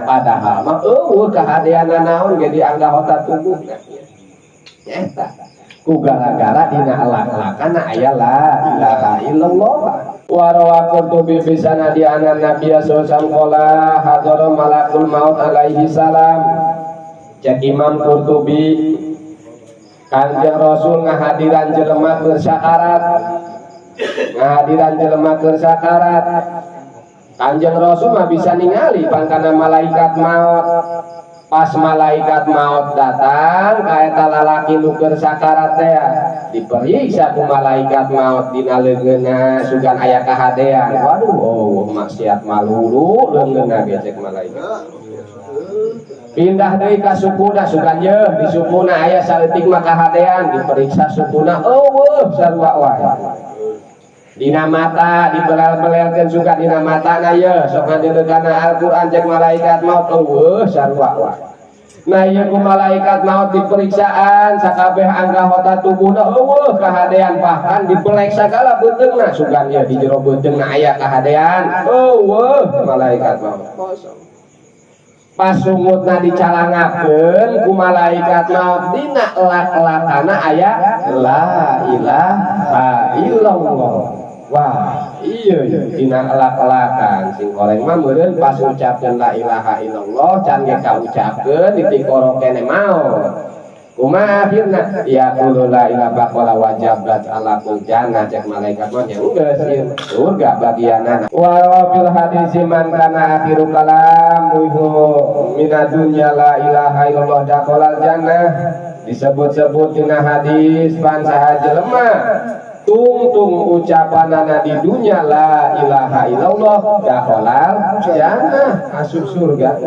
Padahal mah euweuh kahadeanna naon ge di anggota tubuhna. Eta ku gara-gara dina elak-elakana aya la ilaha illallah. Wa rawa Qurtubi bi sanadi anna Nabiya sallallahu alaihi wasallam qala hadara malakul maut alaihi salam. Cek Imam Qurtubi, Kanjeng Rasul ngahadiran jelema keur sakarat, ngahadiran jelema keur sakarat. Kanjeng Rasul mah bisa ningali pangkana malaikat maut. Pas malaikat maut datang ka eta lalaki nu keur sakarat teh, diperiksa ku malaikat maut dina leungeunna sugan aya kahadean. Waduh, oh, maksiat malulu leungeunna ge, cek malaikat. Pindah deui ka sukuna, sugan yeuh di sukuna aya saeutik mah kahadean. Diperiksa sukuna, euweuh, sarua wae. Dina mata dibelel-belelkeun, sugan dina matana yeuh sok ngadeuleukeun Al-Qur'an, cek malaikat maut, euweuh, sarua wae. Nah, ieu ku malaikat maut diperiksaan sakabeh anggota tubuhna, euweuh kahadean. Bahkan dibelek sagala beuteungna, sugan yeuh di jero beuteungna aya kahadean, euweuh, malaikat maut kosong. Pas sungutna dicalangakeun ku malaikat maut, dina elak-elakana aya la ilaha illallah. Wah, iya iya dina elak-elakan sing koreng mah meureun pas ucapkeun la ilaha illallah can ge kaucapkeun ditikoro kene maot. Kumaha akhirna? Ya qulu la ilaha faqala wajabat alakul jannah, cek malaikat mah nya geus ieu surga bagianana. Wa fil hadis man kana akhiru kalamuhu minad dunya la ilaha illallah dakhalal jannah. Disebut-sebut dina hadis pan saha jelema tungtung ucapanana di dunia la ilaha illallah dakhalal jannah, asup surga.